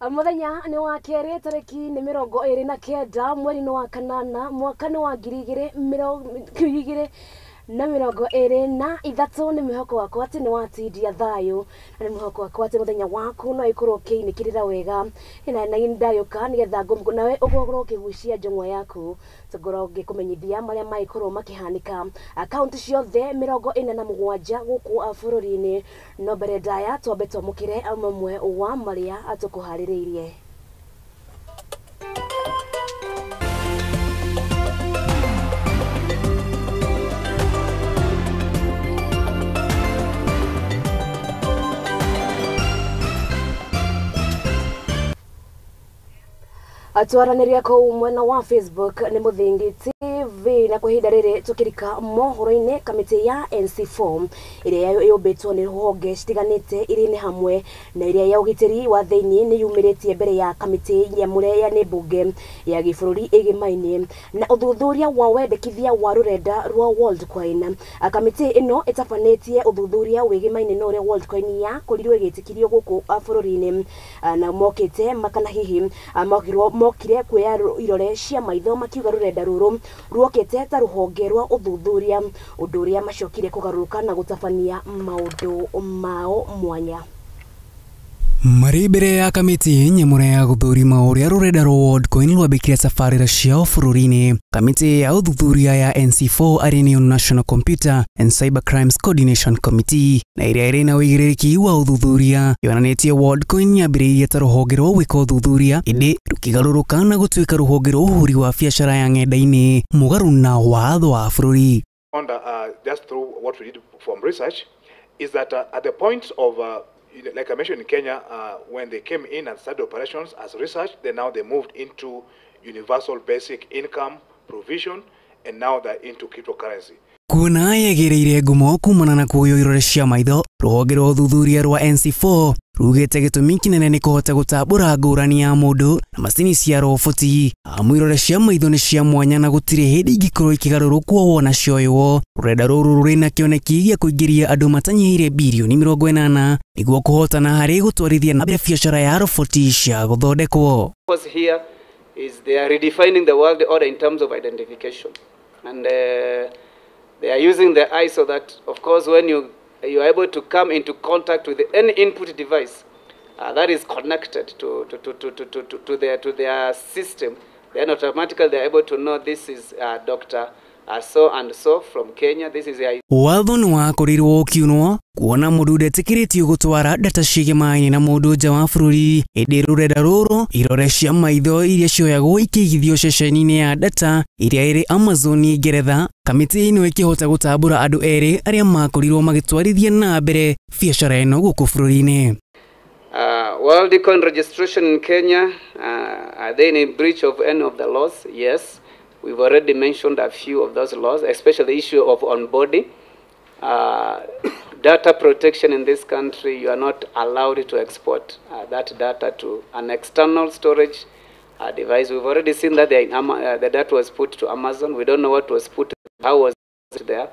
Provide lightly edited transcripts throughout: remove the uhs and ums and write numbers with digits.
Muthenya ni wa keri tariki ni 29 mweri ni wa kanana mwaka ni wa 2023 ni mwihoko wakwa ati ni watindia thayo na ni mwihoko wakwa ati muthenya waku no ikorwo ukiinikirira wega na ndayuka nigetha nawe ukorwo ukigucia njong'wa yaku tungorwo ngikumenyithia maria maikorwo makihanika akaunti ciothe 47 guku bururi-ini no mbere ndaya twambe twamukire amwe wa maria atukuhaririirie. Atwaraniria kuu mwena wa Facebook ni Muthingi TV na kwa ihinda riri tukirika mohoro-ini kamiti ya NC4 iria yumbitwo ni honge citiganite iri ni hamwe na iria ya ugitiri wa thiini ni yumiritie mbere ya kamiti nyamure ya ni bunge ya gibururi igimaini na uthuthuria wa wendekithia wa rurenda rwa Worldcoin. Kamiti ino itabanĩtie uthuthuria wigimaini na uria Worldcoin ya korirwo igitikirio guku bururi-ini na mokite makana hihi mokire kuoya irore cia maitho makiuga rurenda ruru ruokete ta ruhonge rwa uthuthuria undu uria macokire kugaruruka na gutabania maundu mao mwanya. Marĩ mbere ya kamĩtĩ nyamũre ya gũthũrima ũrĩa rũrenda rwa Worldcoin rwambĩkire tabarĩra ciao bũrũri-inĩ. Kamĩtĩ ya ũthuthuria ya NC4 arĩ nĩyo National Computer and Cyber Crimes Coordination Committee na ĩrĩa ĩrĩ na ũigĩrĩrĩki wa ũthuthuria yonanĩtie Worldcoin yambĩrĩirie ta rũhonge rwa gwĩka ũthuthuria ĩndĩ rũkĩgarũrũka na gũtuĩka rũhonge rwa ũhũri wa biacara ya ng'enda-inĩ mũgarũ na watho wa bũrũri. Just through what we did from research is that at the point of like I mentioned in Kenya, when they came in and started operations as research, then now they moved into universal basic income provision, and now they're into cryptocurrency. Kuona yegereire ngumo kumana na kuoywo irore cia maitho, rũhonge rwa ũthuthuria rwa NC4 rugĩte gĩtũmi kĩnene nĩ kũhota gũtambũra ngũrani ya mũndũ na macini cia roboti amu irore cia maitho nĩ cia mwanya na gũtirĩ hĩndĩ ingĩkorwo ikĩgarũrũkwo wona cioywo. Rũrenda rũrũ rũrĩ na kĩoneki gĩa kũingĩria andũ matanyihĩire birioni 80 nĩguo kũhotana harĩ gũtwarithia na mbere biacara ya roboti cia gũthondekwo. Here is they are redefining the world order in terms of identification, and they are using the eye so that, of course, when you are able to come into contact with any input device that is connected to their system, then automatically they are able to know this is Dr. So and so from Kenya. This is a watho nĩ wakorirwo ũkiunwo kuona mũndũ ndetĩkĩrĩtio gũtwara data ciĩgemaine na mũndũ nja wa bũrũri ĩndĩ rũrenda rũrũ irore cia maitho iria cioyagwo ikĩigithio ceceni-inĩ ya data iria ĩrĩ Amazon Ngeretha. Kamĩtĩ ĩno ĩkĩhota gũtambũra andũ erĩ arĩa makorirwo magĩtwarithia na mbere biacara ĩno gũkũ bũrũri-inĩ. Worldcoin registration in Kenya, are they in breach of any of the laws? Yes. We've already mentioned a few of those laws, especially the issue of onboarding. Data protection in this country, you are not allowed to export that data to an external storage device. We've already seen that the data was put to Amazon. We don't know what was put, how was it there.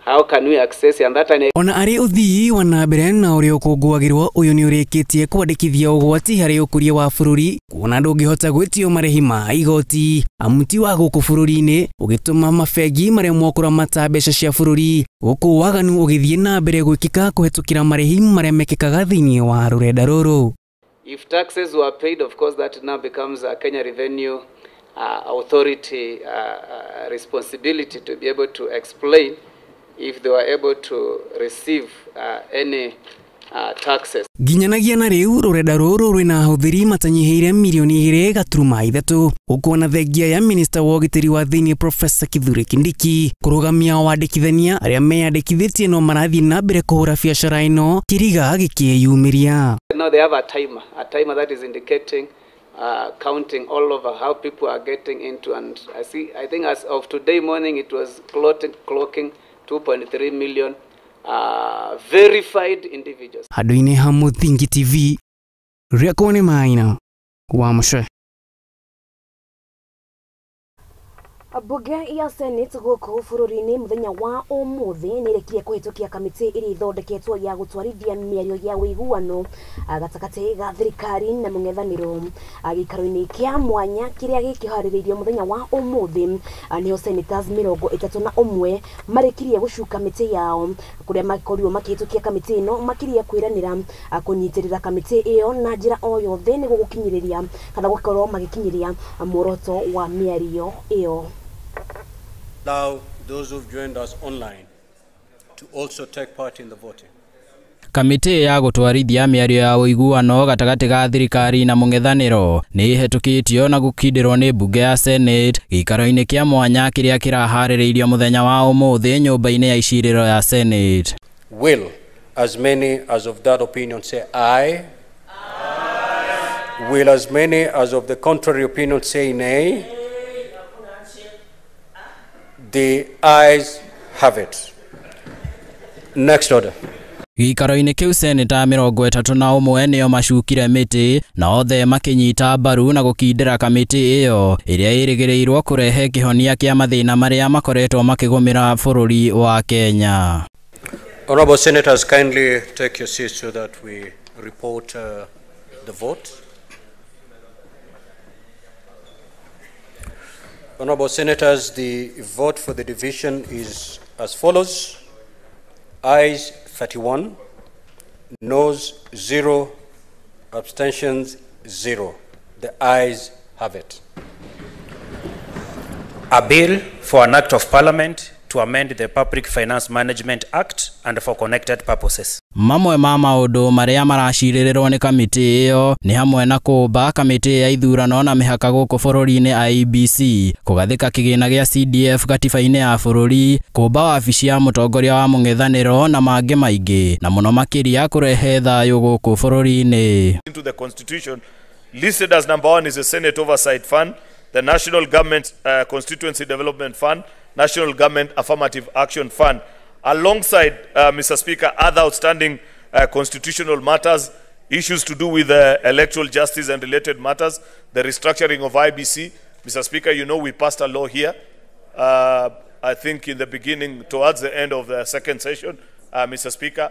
How can we access it? And that ona arĩ ũthii wa na mbere na ũrĩa ũkũngũagĩrwo ũyũ nĩ ũrĩkĩtie kwandĩkithia ũgwati harĩ ũkũria wa bũrũri kuona ndũngĩhota gwĩtio marĩhi ma igoti amu ti wa gũkũ bũrũri-inĩ ũgĩtũma mabengi maremwo kũramata mbeca cia bũrũri gũkũ waganu ũgĩthiĩ na mbere gwĩkĩka kũhetũkĩra marĩhi marĩa mekĩkaga thĩinĩ wa rũrenda rũrũ. If taxes were paid, of course, that now becomes a Kenya Revenue Authority responsibility to be able to explain if they were able to receive any taxes. Nginyanagia na rĩu rũrenda rũrũ rwĩna ahũthĩri matanyihĩire mirioni 2.3 gũkũ ona thengia ya minista wa ũgitĩri wa thĩinĩ Professor Kithure Kindiki kũrũgamia wandĩkithania arĩa meyandĩkithĩtie no marathiĩ na mbere kũhũra biacara ĩno kĩriga gĩkĩyumĩria. Now they have a timer that is indicating counting all over how people are getting into, and I see, I think as of today morning it was clocking 2.3 million verified individuals. Handũ-inĩ ha Muthingi TV, rĩakwa nĩ Maina wa Mũcwe. Mbunge ya Senate gũkũ bũrũri-inĩ mũthenya wa ũmũthĩ nĩĩrĩkirie kũhĩtũkia kamĩtĩ ĩrĩa ĩthondeketwo ya gũtwarithia mĩario ya ũiguano gatagatĩ ga thirikari na mũng'ethanĩro. Gĩikaro-inĩ kĩa mwanya kĩrĩa gĩkĩharĩrĩirio mũthenya wa ũmũthĩ, nĩho senators 31 marĩkirie gũcuka mĩtĩ yao, kũrĩa makorirwo makĩhĩtũkia kamĩtĩ ĩno makĩria kwĩranĩra kũnyitĩrĩra kamĩtĩ ĩyo na njĩra o yothe nĩguo gũkinyĩrĩria kana gũkorwo magĩkinyĩria muoroto wa mĩario ĩyo. Allow those who've joined us online to also take part in the voting. Kamĩtĩ ya gũtwarithia mĩario ya ũiguano gatagatĩ ga thirikari na mũng'ethanĩro nĩ ĩhetũkĩtio na gũkindĩrwo nĩ mbunge ya Senate gĩikaro-inĩ kĩa mwanya kĩrĩa kĩraharĩrĩirio mũthenya wa ũmũthĩ nyũmba-inĩ ya icirĩro ya Senate. Will as many as of that opinion say aye? Aye. Will as many as of the contrary opinion say nay? The ayes have it. Next order. Gĩikaro-inĩ kĩu seneta 31 nĩo macukire mĩtĩ na othe makĩnyita mbaru na gũkindĩra kamĩtĩ ĩyo ĩrĩa ĩrĩgĩrĩirwo kũrehe kĩhonia kĩa mathĩna marĩa makoretwo makĩgũmĩra bũrũri wa Kenya. Honorable senators, kindly take your seats so that we report the vote. Honorable senators, the vote for the division is as follows. Ayes 31, noes 0, abstentions 0. The ayes have it. A bill for an act of parliament to amend the Public Finance Management Act and for connected purposes. Mamwe ma maũndũ marĩa maracirĩrĩrwo nĩ kamĩtĩ ĩyo nĩ hamwe na kũmba kamĩtĩ ya ithurano na mĩhaka gũkũ bũrũri-inĩ IEBC, kũgathĩka kĩgĩna gĩa CDF gatiba-inĩ ya bũrũri, kũmba wabici ya mũtongoria wa mũng'ethanĩro na mangĩ maingĩ, na mũno makĩria kũrehe thayũ gũkũ bũrũri-inĩ. Into the Constitution, listed as number 1 is the Senate Oversight Fund, the National Government Constituency Development Fund, National Government Affirmative Action Fund, alongside, Mr. Speaker, other outstanding constitutional matters, issues to do with electoral justice and related matters, the restructuring of IBC. Mr. Speaker, you know we passed a law here, I think in the beginning, towards the end of the second session, Mr. Speaker.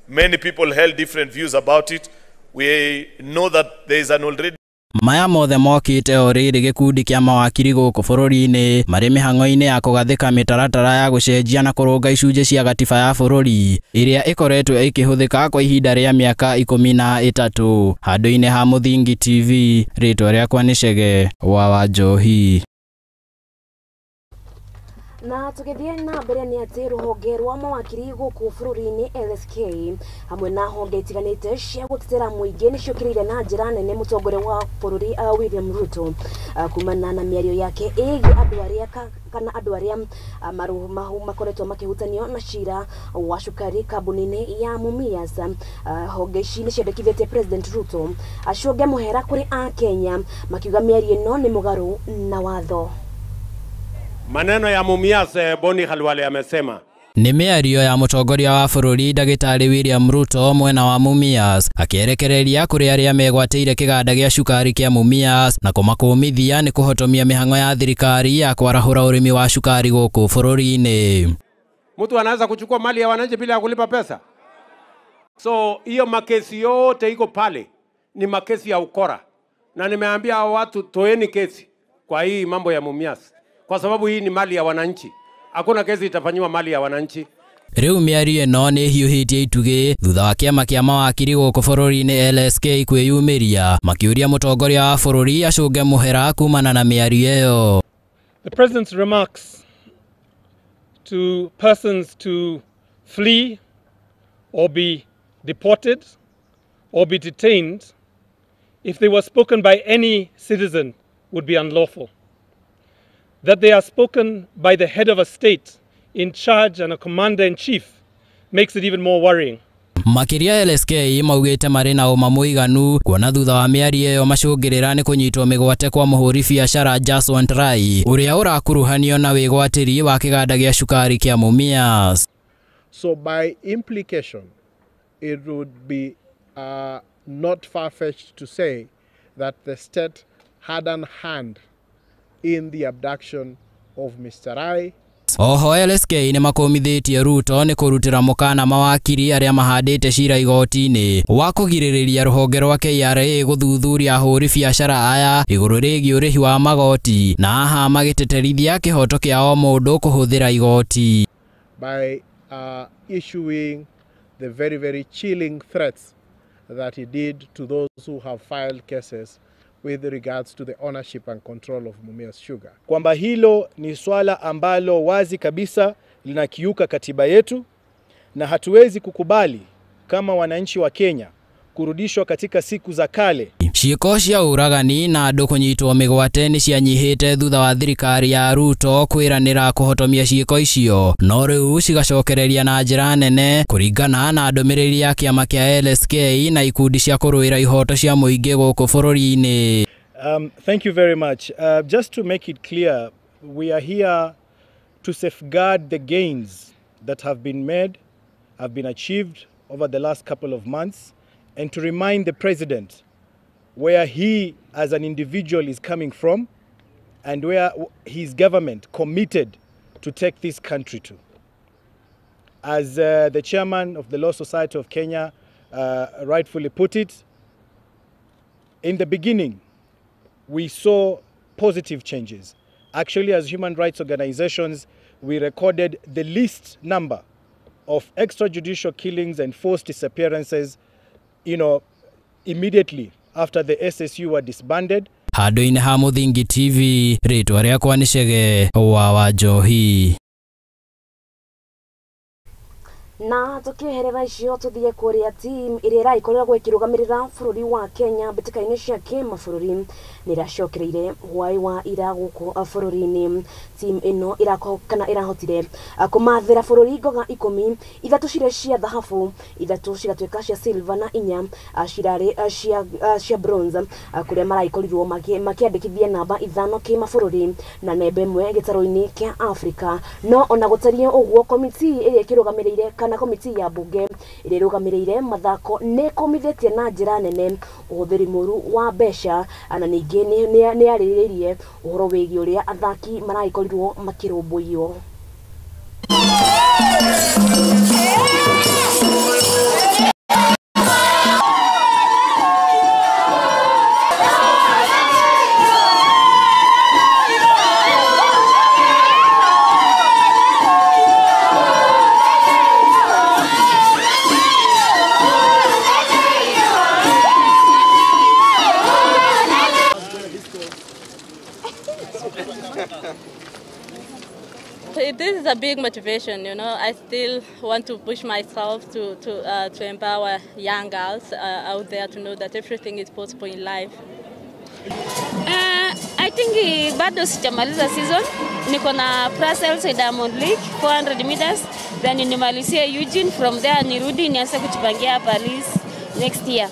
Many people held different views about it. We know that there is an already Maya mothe mokĩte o rĩrĩ gĩkundi kĩa mawakiri gũkũ bũrũri-inĩ marĩ mĩhang'o-inĩ ya kũgathĩka mĩtaratara ya gũcenjia na kũrũnga icunjĩ cia gatiba ya bũrũri ĩrĩa ĩkoretwo ĩkĩhũthĩka kwa ihinda rĩa mĩaka 13. Handũ-inĩ ha Mũthingi TV, rĩtwa rĩakwa nĩ Chege wa Wanjohi. Na tũgĩthiĩ na mbere nĩ atĩ rũhonge rwa mawakiri gũkũ bũrũri-inĩ LSK hamwe na honge itiganĩte cia gũtetera mũingĩ nĩciũkĩrĩire na njĩra nene mũtongoria wa bũrũri William Ruto kumana na mĩario yake ĩgiĩ andũ arĩa kana andũ arĩa makoretwo makĩhutanio na cira wa cukari kambuni-inĩ ya Mumias. Honge ici nĩciendekithĩtie President Ruto acũnge mũhera kũrĩ Akenya makiuga mĩario ĩno nĩ mũgarũ na watho. Maneno ya Mumias Boni Khalwale amesema Nĩ mĩario ya mũtongoria wa bũrũri Ndagĩtarĩ William Ruto mwena wa Mumias akĩerekereria kũrĩ arĩa megwatĩire kĩganda gĩa cukari kĩa Mumias na kũmakũmithia nĩ kũhotomia mĩhang'o ya thirikari ya kwarahũra ũrĩmi wa cukari gũkũ bũrũri-inĩ. Mtu anaweza kuchukua mali ya wananchi bila kulipa pesa? So hiyo makesi yote iko pale ni makesi ya ukora, na nimeambia watu toeni kesi kwa hii mambo ya Mumias, kwa sababu hii ni mali ya wananchi. Hakuna kesi itafanywa mali ya wananchi. Rĩu mĩario ĩno nĩ ĩhiũhĩtie itugĩ thutha wa kĩama kĩa mawakiri gũkũ bũrũri-inĩ LSK kwĩyumĩria makĩũria mũtongoria wa bũrũri acũnge mũhera kumana na mĩario ĩyo. The president's remarks to persons to flee or be deported or be detained, if they were spoken by any citizen, would be unlawful. That they are spoken by the head of a state in charge and a commander-in-chief makes it even more worrying. Makĩria LSK maugĩte marĩ na ũma mũiganu kuona thutha wa mĩario ĩyo macũngĩrĩra nĩ kũnyitwo mĩgwate kwa mũhũri biacara Jaswant Rai ũrĩa ũrakuruhanio na wĩgwatĩri wa kĩganda gĩa cukari kĩa Mumias. So by implication, it would be not far-fetched to say that the state had an hand in the abduction of Mr. Rai. Oho LSK nĩ makũmithĩtie Ruto nĩ kũrutĩra mũkana mawakiri arĩa mahandĩte cira igoti-inĩ wa kũgirĩrĩria rũhonge rwa KRA gũthuthuria ahũri biacara aya igũrũ rĩgiĩ ũrĩhi wa magoti na aha magĩteterithia kĩhoto kĩa o mũndũ kũhũthĩra igoti. By issuing the very, very chilling threats that he did to those who have filed cases with regards to the ownership and control of Mumias Sugar. Kwamba hilo ni swala ambalo wazi kabisa linakiuka katiba yetu na hatuwezi kukubali kama wananchi wa Kenya kurudishwa katika siku za kale. Ciĩko cia ũragani na andũ kũnyitwo mĩgwate nĩ cianyihĩte thutha wa thirikari ya Ruto kwĩranĩra kũhotomia ciĩko icio no rĩu cigacokereria na njĩra nene kũringana na ndũmĩrĩri ya kĩama kĩa LSK na ikundi cia kũrũĩra ihoto cia mũingĩ gũkũ bũrũri-inĩ. Thank you very much. Just to make it clear, we are here to safeguard the gains that have been made, have been achieved over the last couple of months, and to remind the president where he as an individual is coming from and where his government committed to take this country to. As the chairman of the Law Society of Kenya rightfully put it, in the beginning, we saw positive changes. Actually, as human rights organizations, we recorded the least number of extrajudicial killings and forced disappearances, you know, immediately after the SSU were disbanded. Handũ-inĩ ha Mũthingi TV, rĩtwa rĩakwa nĩ Chege wa Wanjohi. Na tukieherera icio tuthie kuria team iria ĩraikoragwo ĩkĩrũgamĩrĩra bũrũri wa Kenya mbĩtĩka-inĩ cia kĩmabũrũri nĩ ĩracokereire hwaĩ wa ira gũkũ bũrũri-inĩ. Team ĩno kana ĩrahotire kũmathĩra bũrũri ngoga 10, 3 cirĩ cia thahabu, 3 cigatuĩka cia silver na 4 cirarĩ cia bronze, kũrĩa maraikorirwo makĩandĩkithia namba 5 kĩmabũrũri na nembe 1 gĩtarũ-inĩ kĩa Afrika. No ona gũtariĩ ũguo, komiti ĩrĩa ĩkĩrũgamĩrĩire kana komiti ya bunge ĩrĩa ĩrũgamĩrĩire mathako nĩ ĩkũmithĩtie na njĩra nene ũhũthĩri mũru wa mbeca, na ningĩ nĩ yarĩrĩirie ũhoro wĩgiĩ ũrĩa athaki maragĩkorirwo makĩrũmbũiyo. This is a big motivation, you know. I still want to push myself to empower young girls out there to know that everything is possible in life. I think bado sijamaliza season. Niko na Brussels Diamond League 400 meters, then nimalizie Eugene, from there nirudi nianze kujipangia Paris next year.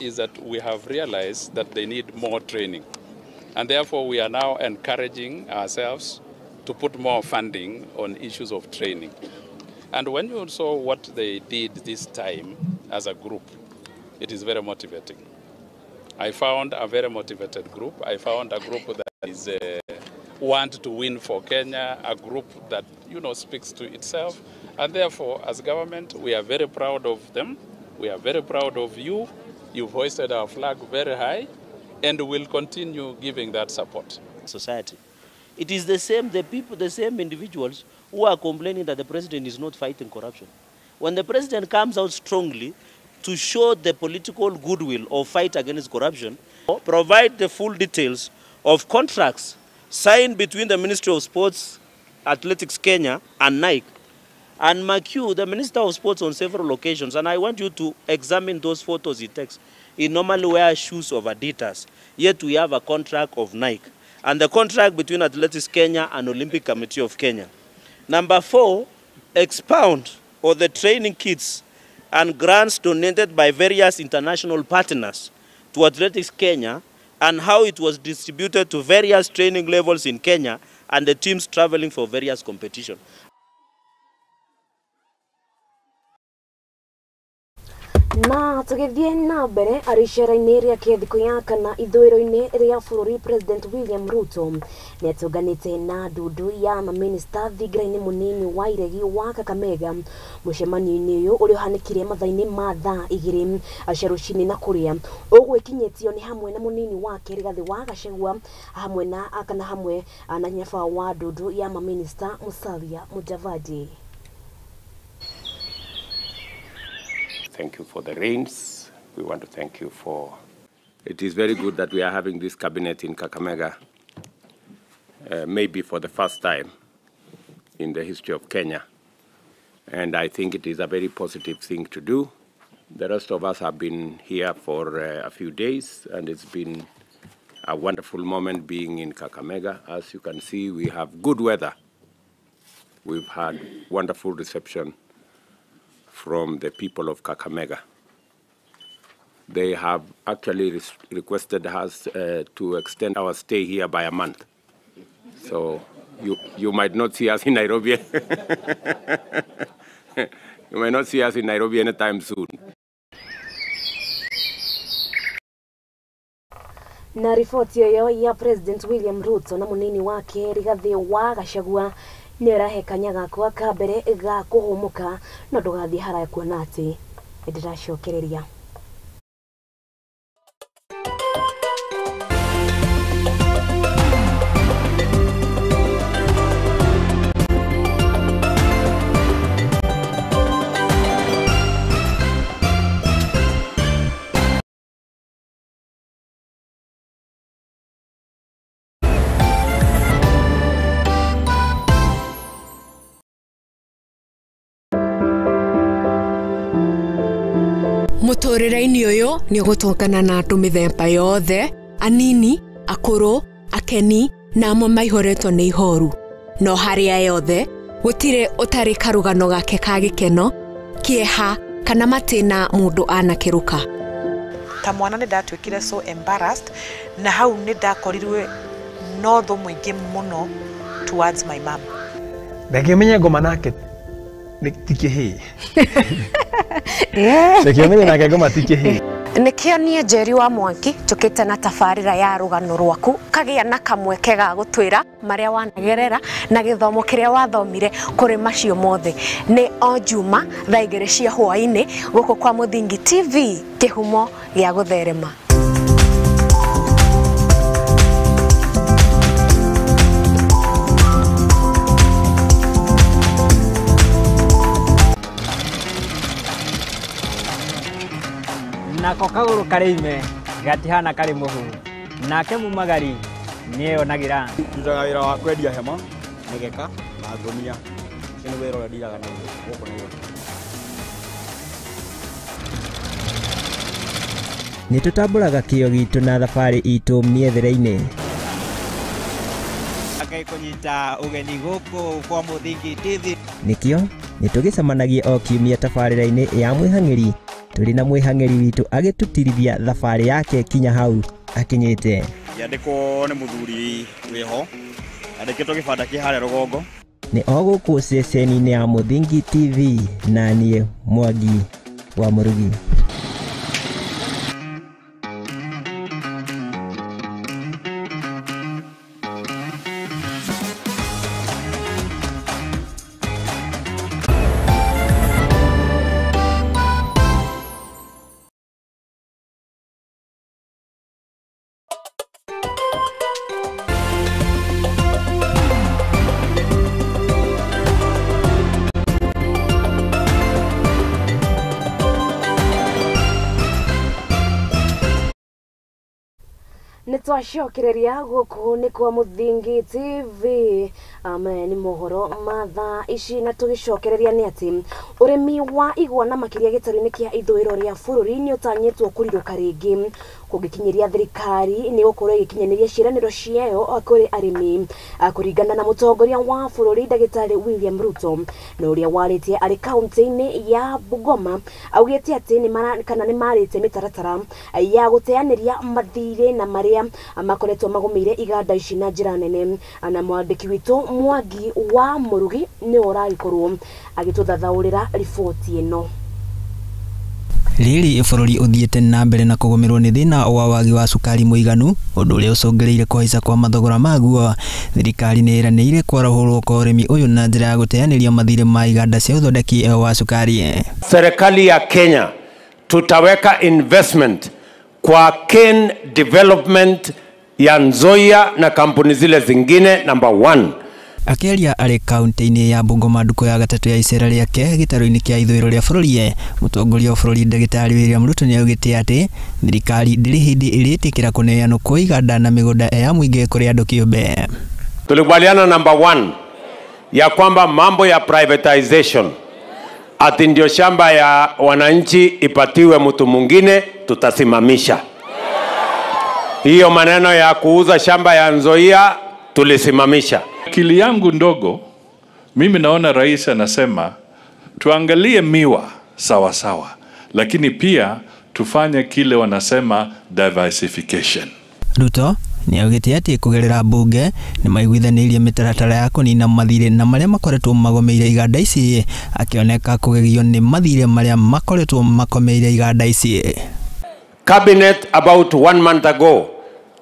Is that we have realized that they need more training, and therefore we are now encouraging ourselves to put more funding on issues of training. And when you saw what they did this time as a group, it is very motivating. I found a very motivated group. I found a group that is want to win for Kenya, a group that, you know, speaks to itself. And therefore, as government, we are very proud of them. We are very proud of you. You've hoisted our flag very high, and we'll continue giving that support. Society. It is the same, the people, the same individuals who are complaining that the president is not fighting corruption. When the president comes out strongly to show the political goodwill or fight against corruption, provide the full details of contracts signed between the Ministry of Sports, Athletics Kenya and Nike. And McHugh, the Minister of Sports, on several occasions, and I want you to examine those photos he takes. He normally wears shoes of Adidas, yet we have a contract of Nike. And the contract between Athletics Kenya and Olympic Committee of Kenya. Number 4, expound on the training kits and grants donated by various international partners to Athletics Kenya and how it was distributed to various training levels in Kenya and the teams traveling for various competitions. Na tũgĩthiĩ na mbere arĩ icera-inĩ rĩake thikũ ya kana ithũĩro-inĩ rĩa bũrũri, President William Ruto nĩatũnganĩte na ndundu ya mamĩnĩsta thingira-inĩ mũnini wa iregi wa Kakamega. Mũcemanio-inĩ ũyũ ũrĩa ũhanĩkire mathaa-inĩ ma thaa 2 cia rũcinĩ na kũrĩa ũgwĩkinyĩtio nĩ hamwe na mũnini wake Rigathĩ wa Gachagua hamwe na kana hamwe na nyaba wa ndundu ya mamĩnĩsta Musalia Mudavadi. Thank you for the rains. We want to thank you for... It is very good that we are having this cabinet in Kakamega, maybe for the first time in the history of Kenya. And I think it is a very positive thing to do. The rest of us have been here for a few days, and it's been a wonderful moment being in Kakamega. As you can see, we have good weather. We've had wonderful reception from the people of Kakamega. They have actually requested us to extend our stay here by a month. So you might not see us in Nairobi. You might not see us in Nairobi anytime soon. Na riboti ĩyo ya President William Ruto na mũnini wake Rigathĩ wa Gachagua nĩ ĩrahe kanya gakwa ka mbere ga kũhũmũka, no ndũgathiĩ haraya kuona atĩ nĩndĩracokereria. Mũtũrĩre-inĩ ũyũ nĩ ũgũtũngana na andũ mĩthemba yothe, anini, akũrũ, akeni na amwe maihũrĩtwo nĩ ihoru. No harĩa yothe gũtirĩ ũtarĩ karũgano gake ka gĩkeno, kĩeha kana matĩna mũndũ anakĩrũka. Ta mwana nĩ ndatuĩkire so embarrassed, na hau nĩ ndakorirwe no thũ mũingĩ mũno towards my mom. Ndangĩmenya ngoma nake ti kĩhĩĩ. Ndangĩmenya nake ngoma ti kĩhĩĩ. Nĩkĩo niĩ Njeri wa Mwangi njũkĩte na tabarĩra ya rũgano rwaku kagĩa na kamweke ga gũtwĩra marĩa wanagerera na gĩthomo kĩrĩa wathomire kũrĩ macio mothe. Nĩ o Juma thaa 2 cia hwaĩ-inĩ gũkũ kwa Mũthingi TV, kĩhumo gĩa gũtherema. Nako kagũrũ karĩ ime gatihana karĩ mũhu, nake mumagari nĩeyonagĩra. Ndutaga wĩra wa kwendia hema, mĩgeka na ngũnia. Ũcio nĩ wĩra ũrĩa ndiraga naguo gũkũ Nairobi. Nĩ tũtambũraga kĩo gitũ na thabarĩ itũ mĩethere-inĩ. Ngai kũnyita ũgeni gũkũ kwa Mũthingi TV. Nĩkĩo nĩ tũgĩcemanagia o kiumia tabarĩra-inĩ ya mwĩhang'ĩri tũrĩ na mwĩhang'ĩri witũ agĩtũtirithia thabarĩ yake kinya hau akinyĩte. Yandĩkwo nĩ mũthuri wĩho, yandĩkĩtwo gĩbanda kĩ harĩa rũgongo. Nĩ o gũkũ ceceni-inĩ ya Mũthingi TV na niĩ Mwangi wa Mũrugi. Nĩtwacokereria gũkũ nĩ kwa Mũthingi TV. Maya nĩ mohoro ma thaa ici, na tũgĩcokereria nĩ atĩ ũrĩmi wa igwa na makĩria gĩtarũ-inĩ kĩa ithũĩro rĩa bũrũri nĩ ũtanyĩtwo kũrirũka rĩngĩ kũngĩkinyĩria thirikari nĩ gũkorwo ĩgĩkinyanĩria ciĩranĩro ciayo kũrĩ arĩmi, kũringana na mũtongoria wa bũrũri ndagĩtarĩ William Ruto, na ũrĩa warĩtie arĩ kaunti-inĩ ya Bungoma augĩte atĩ nĩ marĩte mĩtaratara ya gũteanĩria mathirĩ na marĩa makoretwo magũmĩire iganda ici na njĩra nene. Na mwandĩki witũ Mwangi wa Mũrugi nĩ ũragĩkorwo agĩtũthathaũrĩra riboti ĩno. Rĩrĩ bũrũri ũthiĩte na mbere na kũgũmĩrwo nĩ thĩna wa wagi wa cukari mũiganu, ũndũ ũrĩa ũcũngĩrĩirie kũhaica kwa mathogora maguo. Thirikari nĩ ĩranĩire kwarahũrwo kwa ũrĩmi ũyũ na njĩra ya gũteanĩria mathirĩ ma iganda cia ũthondeki wa cukari. Serikali ya Kenya tutaweka investment kwa cane development ya Nzoia na kampuni zile zingine number 1. Akĩaria arĩ kaunti-inĩ ya Bungoma ndukũ ya gatatũ ya icera rĩake gĩtarũ-inĩ kĩa ithũĩro rĩa bũrũri, mũtongoria wa bũrũri ndagĩtarĩ William Ruto nĩaugĩte atĩ thirikari ndĩrĩ hĩndĩ ĩrĩtĩkĩra kũneanwo kwa iganda na mĩgũnda ya mũingĩ kũrĩ andũ kĩũmbe. Tulikubaliana number 1 ya kwamba mambo ya privatization, ati ndio shamba ya wananchi ipatiwe mtu mwingine, tutasimamisha. Hiyo maneno ya kuuza shamba ya Nzoia tulisimamisha. Akili yangu ndogo, mimi naona rais anasema tuangalie miwa sawa sawa, lakini pia tufanye kile wanasema diversification. Ruto nĩaugĩte atĩ kũgerera mbunge nĩmaiguithanĩirie mĩtaratara ya kũnina mathirĩ na marĩa makoretwo magomeire iganda ici, akĩoneka kũgegio nĩ mathirĩ marĩa makoretwo makomeire iganda ici. Cabinet about 1 month ago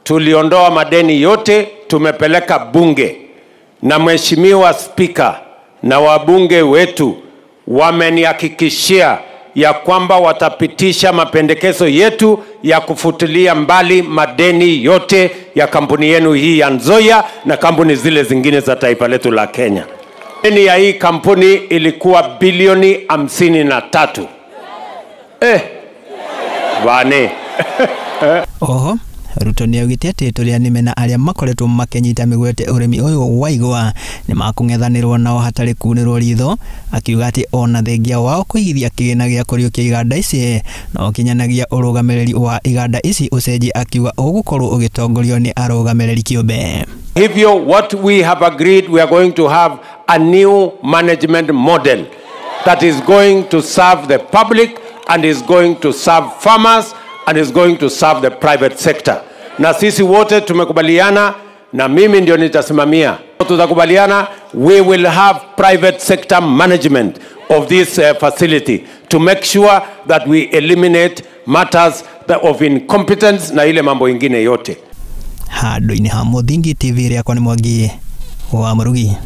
tuliondoa madeni yote, tumepeleka bunge, na mheshimiwa speaker na wabunge wetu wamenihakikishia ya kwamba watapitisha mapendekezo yetu ya kufutilia mbali madeni yote ya kampuni yenu hii ya Nzoia na kampuni zile zingine za taifa letu la Kenya. Deni ya hii kampuni ilikuwa bilioni 53. Bane. Oho, Ruto nĩaugĩte atĩ tũrĩa nĩme na arĩa makoretwo makĩnyita mĩgwate ũrĩmi ũyũ wa igwa nĩmakũng'ethanĩrwo nao hatarĩ kunĩrwo ritho, akiuga atĩ ona thengia wao kũigithia kĩgĩna gĩa kũriũkia iganda ici no ũkinyanagia ũrũgamĩrĩri wa iganda ici ũcenjie, akiuga ũgũkorwo ũgĩtongorio nĩ arũgamĩrĩri kĩũmbe. Hivyo what we have agreed, we are going to have a new management model that is going to serve the public and is going to serve farmers and is going to serve the private sector. Na sisi wote tumekubaliana, na mimi ndio nitasimamia. Tutakubaliana, we will have private sector management of this facility to make sure that we eliminate matters of incompetence na ile mambo ingine yote. Handũ-inĩ ha Mũthingi TV rĩakwa nĩ Mwangi wa Mũrugi.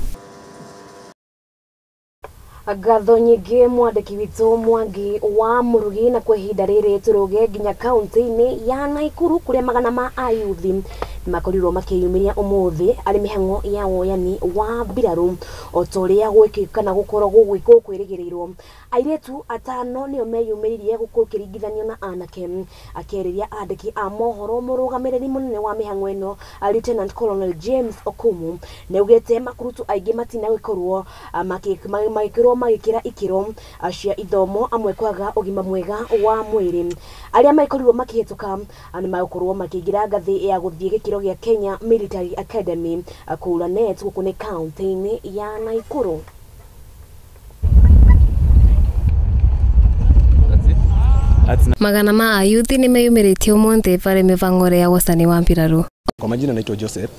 Ngatho nyingĩ mwandĩki witũ Mwangi wa Mũrugi. Na kwa ihinda rĩrĩ tũrũge nginya kaunti-inĩ ya Naikuru kũrĩa magana ma ayuthi makorirwo makĩyumĩria ũmũthĩ arĩ mĩhang'o ya woyani wa mbirarũ o ta ũrĩa gwĩkĩka na gũkorwo gũgwĩkwo kwĩrĩgĩrĩirwo. Airĩtu atano nĩo meyumĩririe gũkĩringithanio na anake. Akĩarĩria andĩki a mohoro, mũrũgamĩrĩri mũnene wa mĩhang'o ĩno Lieutenant Colonel James Okumu nĩaugĩte makurutu aingĩ matinagĩkorwo magĩkorwo magĩkĩra ikĩro cia ithomo, amwe kwaga ũgima mwega wa mwĩrĩ. Arĩa makorirwo makĩhĩtũka nĩmagũkorwo makĩingĩra ngathĩ ya gũthiĩ gĩkĩro gĩa Kenya Military Academy kũu Lanet gũkũ nĩ kaunti-inĩ ya Naikuru. Magana ma ayuthi nĩmeyumĩrĩtie ũmũthĩ varĩ mĩbango ya wocani wa mbirarũ. Kwa majina naitwa Joseph.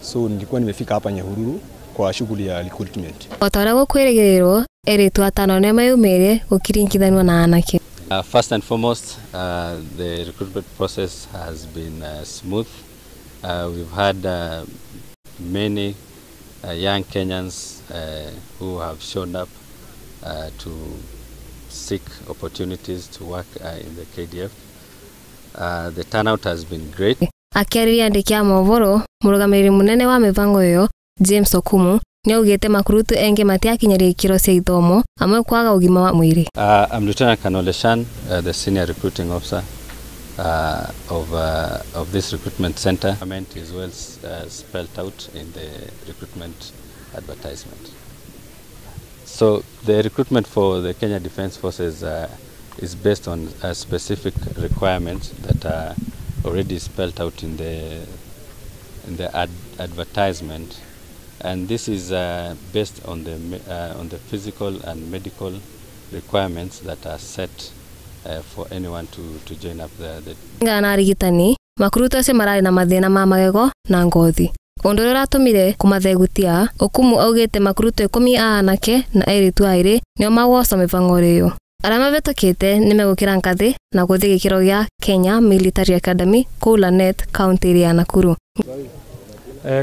So nilikuwa nimefika hapa Nyahururu kwa shughuli ya recruitment. O ta ũrĩa gũkwĩrĩgĩrĩrwo, airĩtu atano nĩmeyumĩrie gũkĩringithanio na anake. First and foremost, the recruitment process has been smooth. We've had many young Kenyans who have shown up to seek opportunities to work in the KDF. The turnout has been great. Akĩarĩria andĩki a mohoro, mũrũgamĩrĩri mũnene wa mĩbango ĩyo James Okumu nĩaugĩte makurutu engĩ matiakinyanĩirie ikĩro cia ithomo, amwe kwaga ũgima wa mwĩrĩ. I'm Lieutenant Colonel Leshan, the senior recruiting officer of this recruitment center. Government is well spelled out in the recruitment advertisement. So the recruitment for the Kenya Defence Forces is based on specific requirements that are already spelled out in the advertisement, and this is based on the physical and medical requirements that are set for anyone to join up the Ngana arigitani makurutu acio mararĩ na mathĩna ma magego na ngothi. Ũndũ ũrĩa ũratũmire kũmathegutia, Okumu augĩte makurutu 10 a anake na airĩtu 2 nĩo magwoco mĩbango ĩyo. Arĩa mabĩtũkĩte nĩmegũkĩra ngathĩ na gũthiĩ gĩkĩro gĩa Kenya Military Academy kũu Lanet, kaunti ya Nakuru.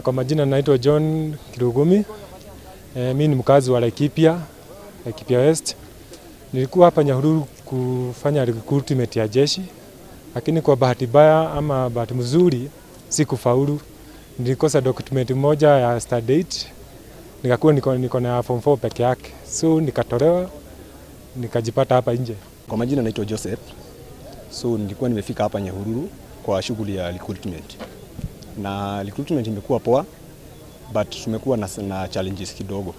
Kwa majina naitwa John Kirugumi. Mimi ni mkazi wa Laikipia, Laikipia West. Nilikuwa hapa Nyahururu kufanya recruitment ya jeshi, lakini kwa bahati mbaya ama bahati mzuri sikufaulu. Nilikosa document moja ya start date, nikakuwa niko na form 4 peke yake, so nikatolewa nikajipata hapa nje. Kwa majina naitwa Joseph. So nilikuwa nimefika hapa Nyahururu kwa shughuli ya recruitment. Na recruitment imekuwa poa, but tumekuwa na challenges kidogo.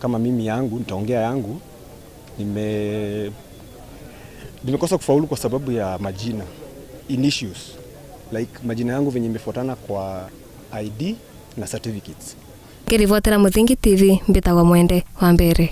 Kama mimi yangu, nitaongea yangu, nimekosa kufaulu kwa sababu ya majina, initials. Like majina yangu venye imefuatana kwa ID na certificates. Ngĩribotera Mũthingi TV, mbĩtagwo Mwende wa Mbere.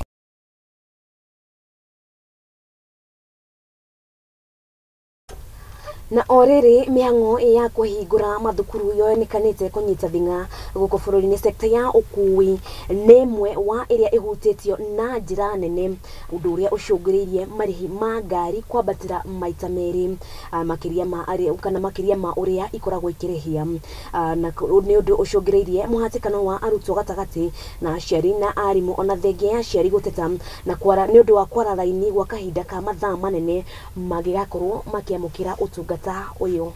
Na o rĩrĩ mĩhang'o ya kũhingũra mathukuru yonekanĩte kũnyita thing'a gũkũ bũrũri-inĩ, sekta ya ũkui nĩ ĩmwe wa ĩrĩa ĩhutĩtio na njĩra nene, ũndũ ũrĩa ũcũngĩrĩirie marĩhi ma ngari kwambatĩra maita merĩ makĩria ma kana makĩria ma ũrĩa ikoragwo ikĩrĩhia, na nĩ ũndũ ũcũngĩrĩirie mũhatĩkano wa arutwo gatagatĩ na aciari na arimũ, ona thengia ya aciari gũteta na kwara nĩ ũndũ wa kwara raini gwa kahinda ka mathaa manene magĩgakorwo makĩamũkĩra ũtungata ũyũ.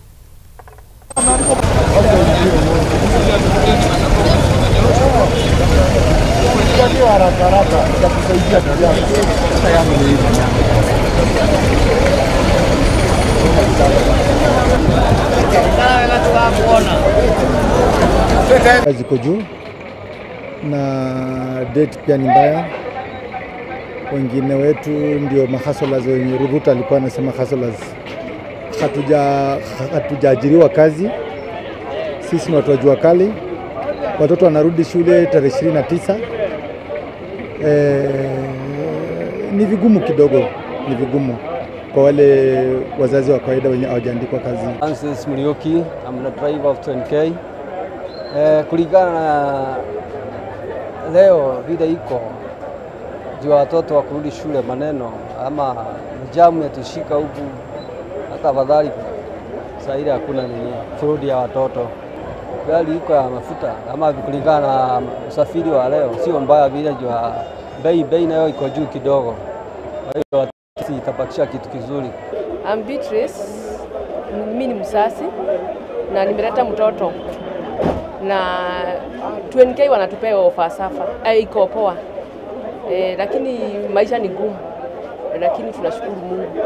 Ziko juu na date pia ni mbaya. Wengine wetu ndio mahustlers wenye Ruto alikuwa anasema hustlers. Hatujaajiriwa kazi. Sisi ni watu wa jua kali. Watoto wanarudi shule tarehe 29. Ni vigumu kidogo, ni vigumu kwa wale wazazi wa kawaida wenye hawajaandikwa kazi. Francis Muriuki, I'm the driver of 20K. Kulingana na leo vile iko juu watoto wa kurudi shule, maneno ama jamu yatushika huku, hata afadhali saa ile hakuna nini fraud ya watoto. Gari iko ya mafuta ama kulingana na usafiri wa leo sio mbaya vile, juu bei nayo iko juu kidogo. Kwa hiyo sisi itabakisha kitu kizuri. I'm Beatrice, mimi ni msasi na nimeleta mtoto na 20K wanatupea ofa safa. Iko poa. Lakini maisha ni gumu, lakini tunashukuru Mungu.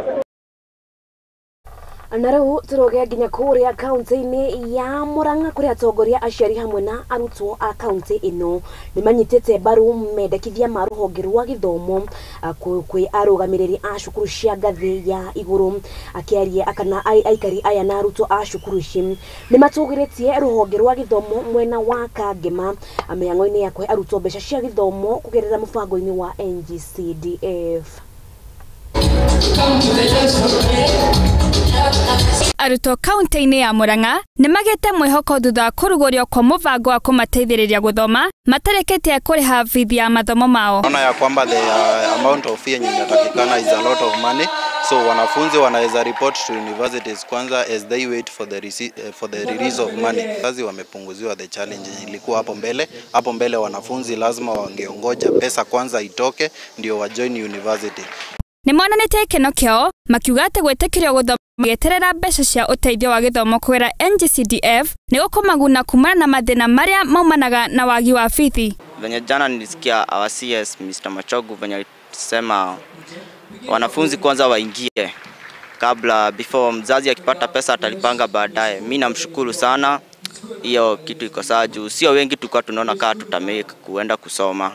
Na rĩu tũroge nginya kũrĩa kaunti-inĩ ya Murang'a kũrĩa atongoria aciari hamwe na arutwo a kaunti ĩno nĩ manyitĩte mbaru mendekithia ma rũhonge rwa gĩthomo kwĩ arũgamĩrĩri a cukuru cia ngathĩ ya igũrũ. Akĩaria kana aikari aya na arutwo a cukuru ici nĩ matũgĩrĩtie rũhonge rwa gĩthomo mwena wa Kangema mĩhang'o-inĩ ya kũhe arutwo mbeca cia gĩthomo kũgerera mũbango-inĩ wa NGCDF. Arutwo kaunti-inĩ ya Murang'a nĩ magĩte mwĩhoko thutha wa kũrugũrio kwa mũbango wa kũmateithĩrĩria gũthoma matarĩkĩtie kũrĩha bithi ya mathomo mao. Naona ya kwamba the amount of fee yenye inatakikana is a lot of money, so wanafunzi wanaweza report to universities kwanza as they wait for the release of money. Wazazi wamepunguziwa the challenge ilikuwa hapo mbele. Hapo mbele wanafunzi lazima wangeongoja pesa kwanza itoke ndio wa join university. Nĩ monanĩtie gĩkeno kĩao makiuga atĩ gwĩtĩkĩrio gũthoma magĩeterera mbeca cia ũteithio wa gĩthomo kũgerera NGCDF nĩ gũkũmaguna kumana na mathĩna marĩa maumanaga na wagi wa bithi. Venye jana nilisikia our CS Mr. Machogu venye alisema wanafunzi kwanza waingie kabla, before mzazi akipata pesa atalipanga baadaye. Mimi namshukuru sana, hiyo kitu iko sawa juu sio wengi tulikuwa tunaona kama tutamake kuenda kusoma.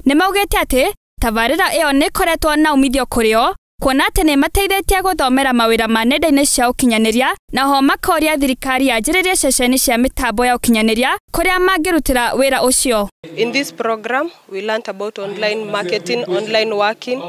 Nĩ maugĩte atĩ tabarĩra ĩyo nĩ ĩkoretwo na umithio kũrĩ o kuona atĩ nĩ ĩmateithĩtie gũthomera mawĩra ma nenda-inĩ cia ũkinyanĩria, na ho makoria thirikari yanjĩrĩrie ceceni cia mĩtambo ya ũkinyanĩria kũrĩa mangĩrutĩra wĩra ũcio. In this program we learned about online marketing, online working,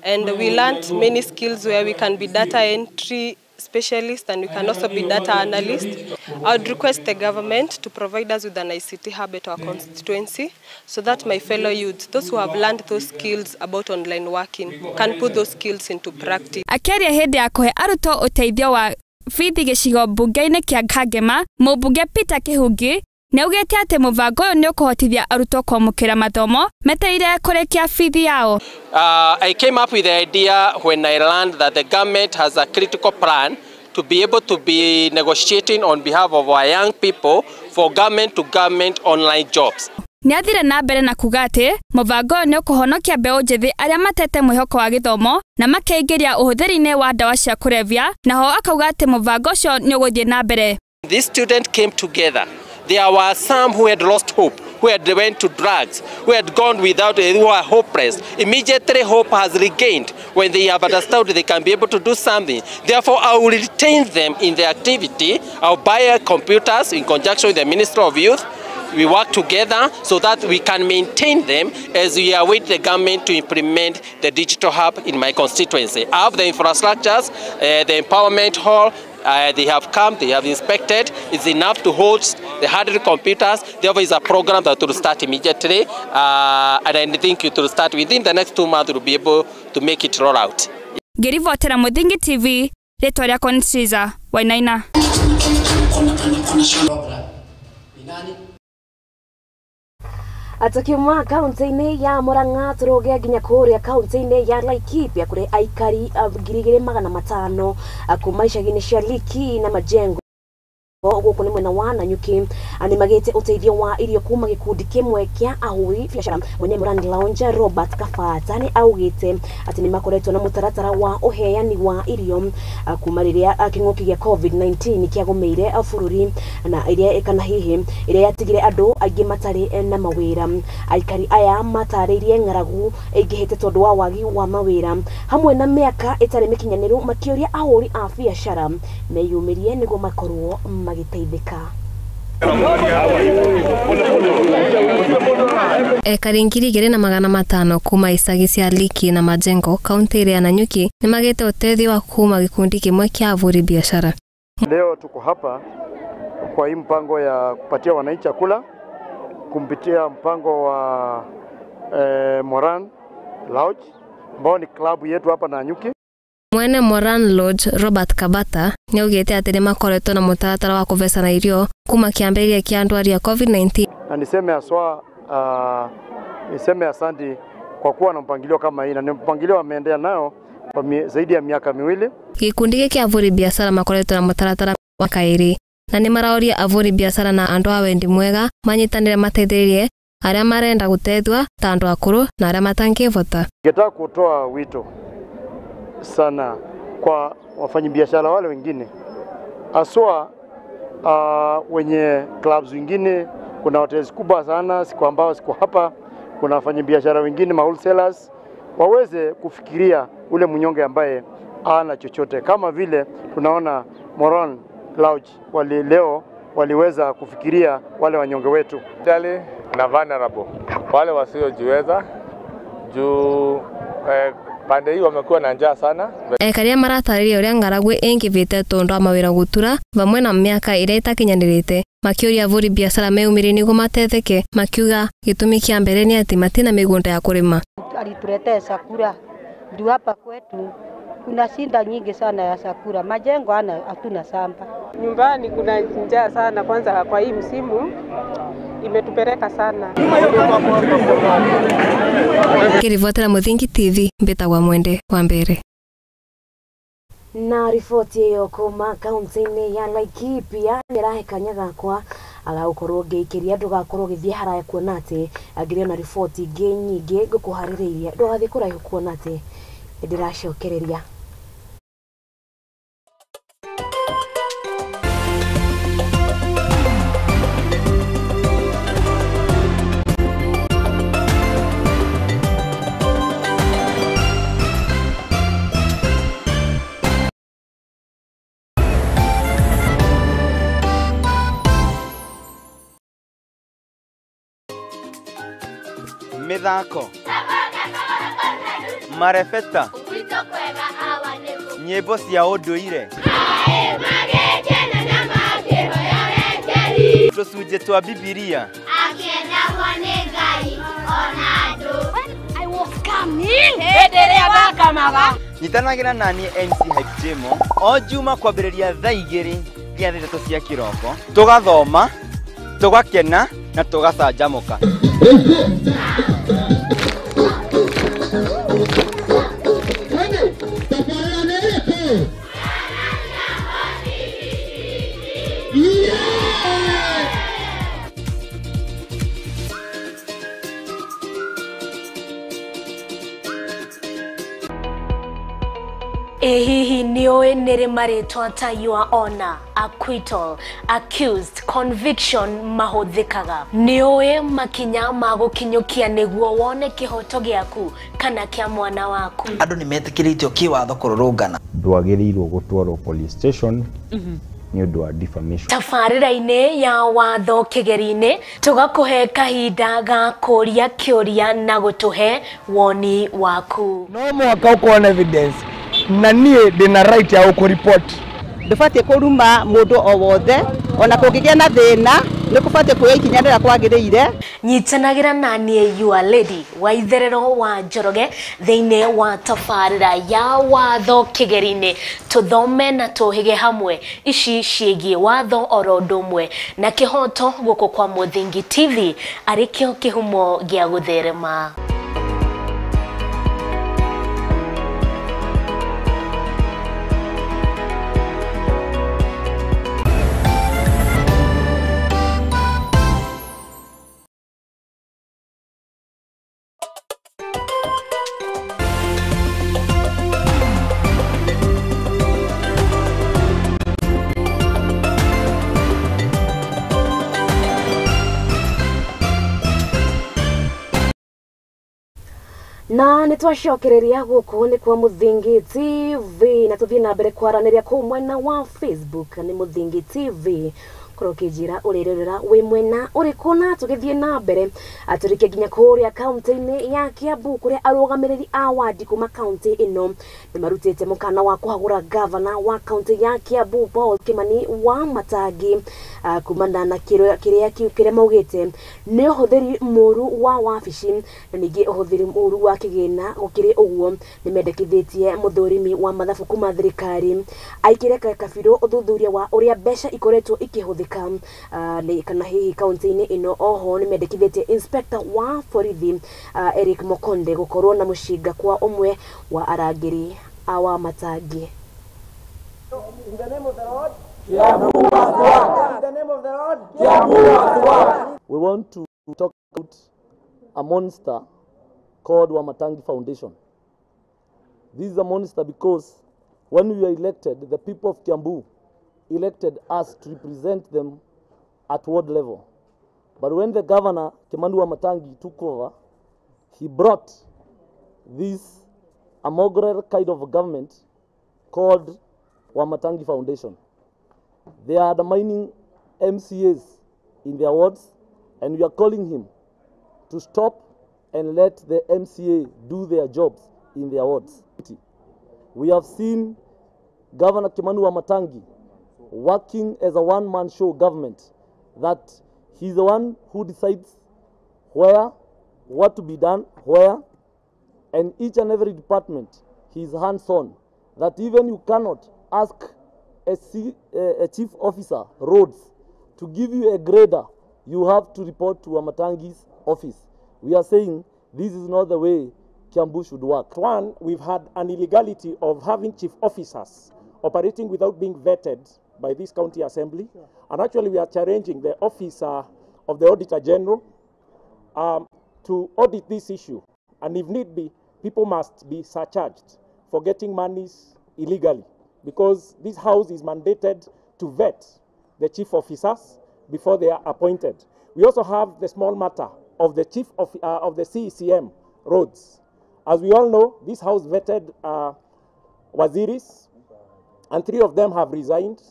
and we learned many skills where we can be data entry specialists, and we can also be data analysts. I would request the government to provide us with an ICT hub at our constituency so that my fellow youths, those who have learned those skills about online working, can put those skills into practice. Akiaria hindi ya kuhe arutwo uteithio wa bithi gicigo mbunge-inĩ kĩa Kangema, mũmbunge Peter Kihungi nĩaugĩte atĩ mũbango ũyũ nĩũkũhotithia arutwo kwamũkĩra mathomo metereire kũrĩkia bithi yao. I came up with the idea when I learned that the government has a critical plan to be able to be negotiating on behalf of our young people for government to government online jobs. Nĩathire na mbere na kuga atĩ mũbango ũyũ nĩũkũhonokia mbeũ njĩthĩ arĩa matete mwĩhoko wa gĩthomo na makeingĩria ũhũthĩri-inĩ wa ndawa cia kũrebia, naho akauga atĩ mũbango ũcio nĩũgũthiĩ na mbere. These students came together. There were some who had lost hope, who had went to drugs, who had gone without, who are hopeless. Immediately hope has regained when they have understood they can be able to do something. Therefore, I will retain them in the activity. I'll buy computers in conjunction with the Ministry of Youth. We work together so that we can maintain them as we await the government to implement the digital hub in my constituency. I have the infrastructures, the empowerment hall. They have come, they have inspected. It's enough to hold the 100 computers. Therefore, it's a program that will start immediately. And I think it will start within the next 2 months, we'll be able to make it roll out. Ngĩribotera Mũthingi TV, rĩtwa rĩakwa nĩ Caesar Wainaina. Tukiuma kaunti-inĩ ya Murang'a tũrũge nginya kũrĩa kaunti-inĩ ya Laikipia kũrĩ aikari 2500 kuma icagi-inĩ cia Liki na Majengo gũkũ nĩ mwena wa Nanyuki nĩmagĩte ũteithio wa irio kuma gĩkundi kĩmwe kĩa ahũri biacara. Mwene Moran Lounge Robert Kabata nĩ augĩte atĩ nĩmakoretwo na mũtaratara wa ũheani wa irio kuma rĩrĩa kĩng'ũki gĩa COVID-19 kĩagũmĩire bũrũri na iria kana hihi iria yatigire andũ aingĩ matarĩ na mawĩra. Aikari aya matarĩirie ng'aragu ĩingĩhĩte tondũ wa wagi wa mawĩra hamwe na mĩaka ĩtarĩ mĩkinyanĩru, makĩũria ahũri a biacara meyumĩrie nĩguo makorwo magiteithika. Ekari 2500 kuma icagi cia Liki na Majengo kaunti ya Nanyuki nĩmagĩte ũteithio wa kuma gĩkundi kĩmwe kĩa ahũri biacara. Leo tuko hapa kwa hii mpango ya kupatia wananchi chakula kumpitia mpango wa Moran Lodge ambao ni klabu yetu hapa Nanyuki. Mwene Moran Lodge Robert Kabata nĩaugĩte atĩ nĩmakoretwo na mũtaratara wa kũvecana irio kuma kĩambĩrĩria kĩa ndwari ya COVID-19. Na niseme haswa niseme asante kwa kuwa na mpangilio kama hii, na ni mpangilio wameendea nayo kwa zaidi ya miaka miwili. Gĩkundi gĩkĩ kĩa ahũri biacara makoretwo na mũtaratara wa kaĩrĩ na nĩmaraũria ahũri biacara na andũ a wendi mwega manyitanĩre mateithĩrĩrie arĩa marenda gũteithwa ta andũ akũrũ na arĩa matangĩhota. Ningetaka kutoa wito sana kwa wafanyabiashara wale wengine haswa wenye clubs wengine. Kuna hoteli kubwa sana siku ambao siku hapa, kuna wafanyabiashara wengine ma wholesalers, waweze kufikiria ule mnyonge ambaye hana chochote, kama vile tunaona Moran Lodge wali leo waliweza kufikiria wale wanyonge wetu na vulnerable, wale wasiojiweza juu pande hii wamekuwa na njaa sana. Ekaria maratarĩria ũrĩa ng'aragu ĩingĩvĩte tondũ wa mawĩra gũtura vamwe na mĩaka ĩrĩa ĩtakinyanĩrĩte, makĩũria ahũri biacara meyumĩrie nĩguo matetheke, makiuga gĩtũmi kĩa mbere nĩ atĩ matina mĩgũnda ya kũrĩma. Alituletea chakula juu hapa kwetu kuna shida nyingi sana ya chakula, majengo ana hatuna shamba. Nyumbani kuna njaa sana, kwanza kwa hii msimu imetupeleka sana. Kirivotera Muthingi TV, mbetagwa Mwende wa Mbere. Na riboti ĩyo kuma kaunti-inĩ ya Laikipia nĩrahe kanya gakwa agagũkorwo ngĩikĩria, ndũgakorwo ũgĩthiĩ haraya kuona atĩ ngĩrĩ na riboti ingĩ nyingĩ ngũkũharĩrĩirie, ndũgathiĩ kũraihu kuona atĩ nĩndĩracokereria. Mithako marebeta nyĩmbo cia ũndũire. Magĩkena na makĩhoya ũrekeri. Tũcunjĩ twa Bibilia. Akĩendagwo nĩ Ngai ona andũ. I was coming. Hĩndĩ ĩrĩa ndakamaga. Nyitanagĩra naniĩ MC Hype Jemo o Juma kwambĩrĩria thaa 2 nginya thaa 3 cia kĩroko, tũgathoma, tũgakena na tũgacanjamũka. Ĩ hihi nĩũĩ nĩrĩ marĩtwa ta your honor, acquittal, accused, conviction mahũthĩkaga? Nĩũĩ makinya ma gũkinyũkia nĩguo wone kĩhoto gĩaku kana kĩa mwana waku? Andũ nĩ metĩkĩrĩtio kĩwatho kũrũrũngana. Ndwagĩrĩirwo gũtwarwo police station nĩ ũndũ wa defamation. Tabarĩra-inĩ ya watho kĩgeri-inĩ tũgakũhe kahinda ga kũria kĩũria na gũtũhe woni waku. No mũhaka ũkorwo na evidence na niĩ ndĩna right ya gũkũripoti. Ndũbatiĩ kũruma mũndũ o wothe ona kũngĩgĩa na thĩna nĩ kũbatiĩ kuoya ikinya rĩrĩa kwagĩrĩire. Nyitanagĩra na niĩ your lady wa itherero wa Njoroge thĩinĩ wa tabarĩra ya watho kĩgeri-inĩ, tũthome na tũhĩge hamwe ici ciĩgiĩ watho oro ũndũ ũmwe na kĩhoto gũkũ kwa Mũthingi TV arĩ kĩo kĩhumo gĩa gũtherema. Na nĩ twacokereria gũkũ nĩ kwa Mũthingi TV na tũthiĩ na mbere kwaranĩria kũu mwena wa Facebook nĩ Mũthingi TV korwo ũkĩnjĩra ũrĩrorera wĩ mwena ũrĩkũ, na tũgĩthiĩ na mbere atũrĩke nginya kũrĩa kaunti-inĩ ya Kiambu kũrĩa arũgamĩrĩri a wadi kuma kaunti ĩno nĩ marutĩte mũkana wa kũhagũra gavana wa kaunti ya Kiambu Paul Kimani wa Matangi kumana na kĩrĩa maugĩte nĩ ũhũthĩri mũru wa wabici na ningĩ ũhũthĩri mũru wa kĩgĩna. Gũkĩrĩ ũguo nĩ mendekithĩtie mũthũrimi wa mathabu kuma thirikari aikĩre kabirũ ũthuthuria wa ũrĩa mbeca ikoretwo ikĩhũthĩka kana hihi kaunti-inĩ ĩno. Oho nĩ mendekithĩtie inspector wa borithi Eric Mokonde gũkorwo na mũcinga kwa ũmwe wa arangĩri a wa Matangi. In the name of the Lord, Kiambu must work. In the name of the Lord, Kiambu must work. We want to talk about a monster called Wamatangi Foundation. This is a monster because when we were elected, the people of Kiambu elected us to represent them at ward level. But when the governor, Kimani Wamatangi, took over, he brought this inaugural kind of government called Wamatangi Foundation. They are undermining MCAs in their wards, and we are calling him to stop and let the MCA do their jobs in their wards. We have seen Governor Kimani Wamatangi working as a one-man show government, that he's the one who decides where, what to be done, where, and each and every department he's hands-on, that even you cannot ask a chief officer, roads, to give you a grader, you have to report to Wamatangi's office. We are saying this is not the way Kiambu should work. One, we've had an illegality of having chief officers operating without being vetted by this county assembly. Sure. And actually we are challenging the office of the Auditor General to audit this issue. And if need be, people must be surcharged for getting monies illegally, because this house is mandated to vet the chief officers before they are appointed. We also have the small matter of the chief of the CECM roads. As we all know, this house vetted waziris, and 3 of them have resigned.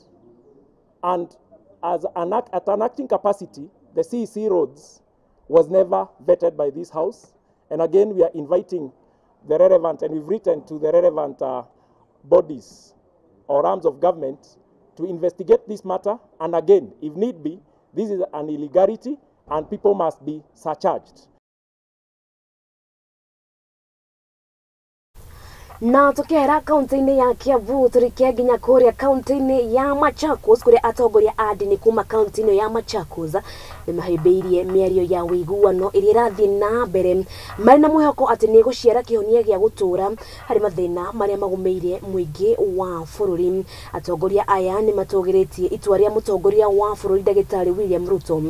And as at an acting capacity, the CEC roads was never vetted by this house. And again, we are inviting the relevant, and we've written to the relevant bodies or arms of government to investigate this matter, and again, if need be, this is an illegality and people must be surcharged. Na tukihera kaunti-inĩ ya Kiambu tũrĩkia nginya kũrĩa kaunti-inĩ ya Machakos kũrĩa atongoria a ndini kuma kaunti-inĩ ya Machakos nĩmahĩmbĩirie mĩario ya ũiguano ĩrĩa ĩrathiĩ na mbere marĩ na mwĩhoko atĩ nĩ ĩgũciara kĩhonia gĩa gũtũũra harĩ mathĩna marĩa magũmĩire mũingĩ wa bũrũri. Atongoria aya nĩmatũgĩrĩtie itua rĩa mũtongoria wa bũrũri ndagĩtarĩ William Ruto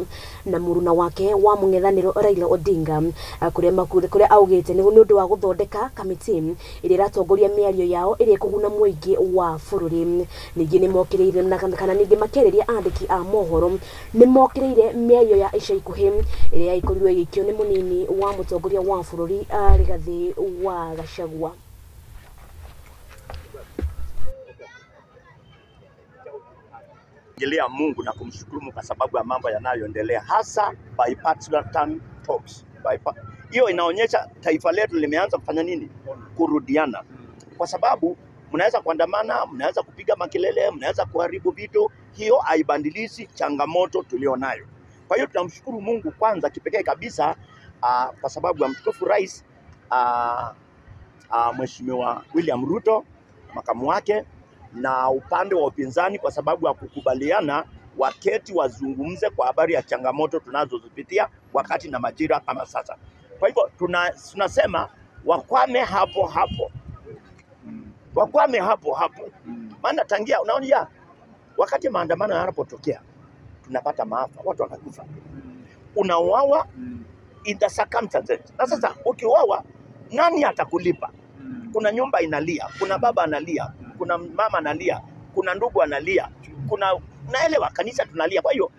na mũruna wake wa mũng'ethanĩro Raila Odinga kũrĩa augĩte nĩ ũndũ wa gũthondeka kamĩtĩ ĩrĩa ĩratongoria mĩario yao ĩrĩa ĩkũguna mũingĩ wa bũrũri. Ningĩ nĩmokĩrĩire na kana ningĩ makĩarĩria andĩki a mohoro nĩmokĩrĩire mĩario ya ica ikuhĩ ĩrĩa ĩkorirwo ĩgĩikio nĩ mũnini wa mũtongoria wa bũrũri Rigathĩ wa Gachagua. Kumrejelea Mungu na kumshukuru Mungu kwa sababu ya mambo yanayoendelea, hasa bipartisan talks. Hiyo inaonyesha taifa letu limeanza kufanya nini? Kurudiana. Kwa sababu mnaweza kuandamana, mnaweza kupiga makelele, mnaweza kuharibu vitu, hiyo haibadilishi changamoto tulionayo. Kwa hiyo tunamshukuru Mungu kwanza kipekee kabisa kwa sababu ya mtukufu Rais Mheshimiwa William Ruto, makamu wake, na upande wa upinzani kwa sababu ya kukubaliana waketi wazungumze kwa habari ya changamoto tunazozipitia wakati na majira kama sasa. Kwa hivyo tunasema wakwame hapo hapo. Wakwame hapo hapo. Maana tangia unaona ya wakati maandamano yanapotokea tunapata maafa, watu wanakufa. Unauawa in the circumstances. Na sasa ukiuawa nani atakulipa? Kuna nyumba inalia, kuna baba analia, kuna mama analia, kuna ndugu analia, kuna naelewa kanisa tunalia. Kwa hiyo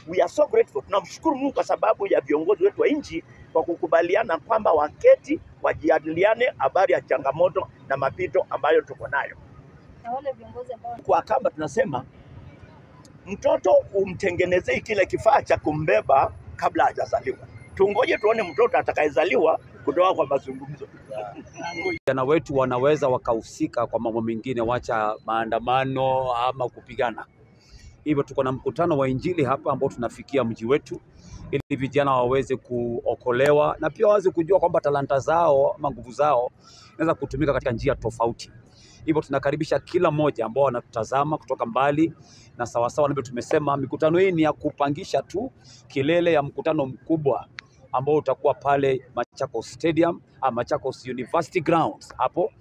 we are so grateful. Tunamshukuru Mungu kwa sababu ya viongozi wetu wa nchi kwa kukubaliana kwamba waketi wajadiliane habari ya changamoto na mapito ambayo tuko nayo. Na wale viongozi ambao kwa kamba tunasema mtoto umtengenezee kile kifaa cha kumbeba kabla hajazaliwa. Tungoje tuone mtoto atakayezaliwa kutoka kwa mazungumzo. Vijana wetu wanaweza wakahusika kwa mambo mengine, wacha maandamano ama kupigana. Hivyo tuko na mkutano wa Injili hapa ambao tunafikia mji wetu ili vijana waweze kuokolewa na pia waweze kujua kwamba talanta zao ama nguvu zao inaweza kutumika katika njia tofauti. Hivyo tunakaribisha kila mmoja ambao wanatutazama kutoka mbali, na sawasawa ndio tumesema mikutano hii ni ya kupangisha tu kilele ya mkutano mkubwa ambao utakuwa pale Machakos Stadium, Machakos University Grounds hapo,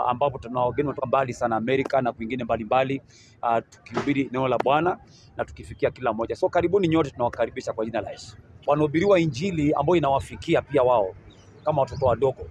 ambapo tuna wageni kutoka mbali sana Amerika na kwingine mbalimbali, tukihubiri neno la Bwana na tukifikia kila mmoja. So karibuni nyote, tunawakaribisha kwa jina la Yesu. Wanahubiriwa Injili ambayo inawafikia pia wao kama watoto wadogo.